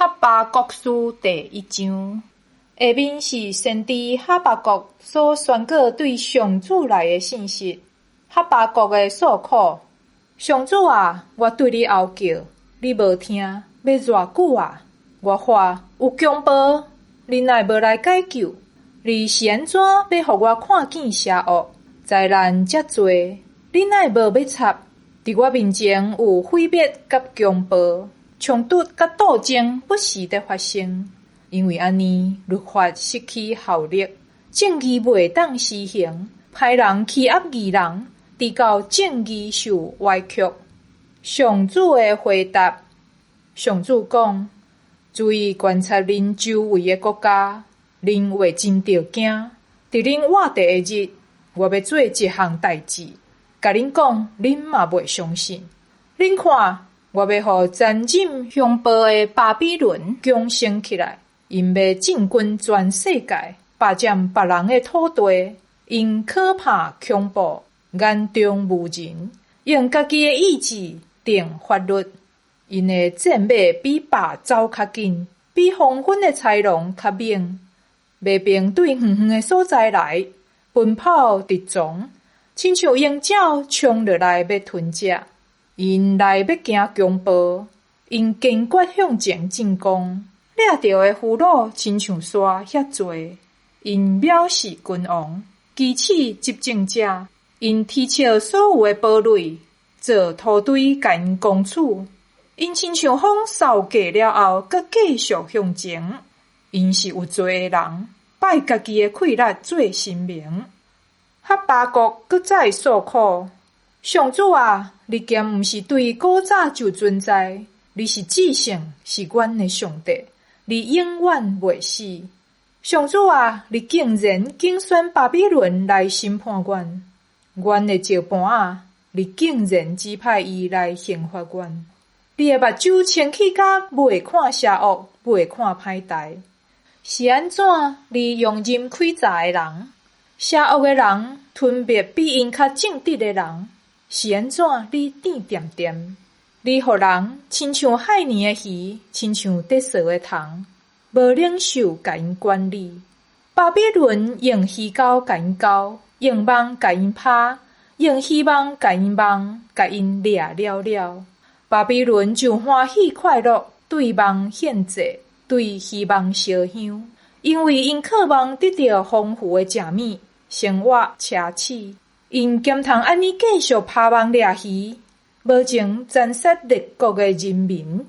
哈巴谷書第一章，下面是先知哈巴谷所宣告對上主來的信息。哈巴谷的訴苦：上主啊，我對你哀叫，你無聽，欲偌久啊？我喊有強暴，你哪會無來解救？你是按怎欲予我看見邪惡？災難遮濟，你哪會無欲插？佇我面前有毀滅佮強暴，衝突佮鬥爭不時佇發生。因為按呢，律法失去效力，正義袂當施行，歹人欺壓義人，直到正義受歪曲。上主的回答，上主講：注意觀察恁周圍的國家，恁會真著驚。佇恁活地的日，我欲做一項代誌，共恁講，恁嘛袂相信。恁看，我欲予殘忍兇暴的巴比倫強盛起來，𪜶欲進軍全世界，霸佔別人的土地。𪜶可怕恐怖，眼中無人，用家己的意志定法律。𪜶的戰馬比豹走較緊，比黃昏的豺狼較猛。馬兵對遠遠的所在來，奔跑直衝，親像鷹鳥衝落來欲吞食。𪜶來欲行強暴，𪜶堅決向前進攻，掠著的俘虜親像沙遐濟。𪜶藐視君王，歧視執政者，𪜶提挈所有的堡壘，做土堆共𪜶攻取。𪜶親像風掃過了後，閣繼續向前。𪜶是有罪的人，拜家己的氣力做神明。哈巴谷閣再訴苦：上主啊，你敢毋是對古早就存在？你是至聖，是阮的上帝，你永遠袂死。上主啊，你竟然揀選巴比倫來審判阮，阮的石盤仔，你竟然指派伊來刑罰阮。你的目睭清氣甲袂看邪惡，袂看歹代。是按怎？你容忍詭詐的人，邪惡的人吞滅比𪜶較正直的人。是按怎？你鎮恬恬，你予人親像海暝的魚，親像咧趖的蟲，無領袖共𪜶管理。巴比倫用魚鈎共𪜶鈎，用網共𪜶拋，用漁網共𪜶網，共𪜶掠了了。巴比倫就歡喜快樂，對網獻祭，對漁網燒香，因為𪜶渴望得著豐富的食物，生活奢侈。𪜶兼通按呢繼續拋網掠魚，無情殘殺列國的人民。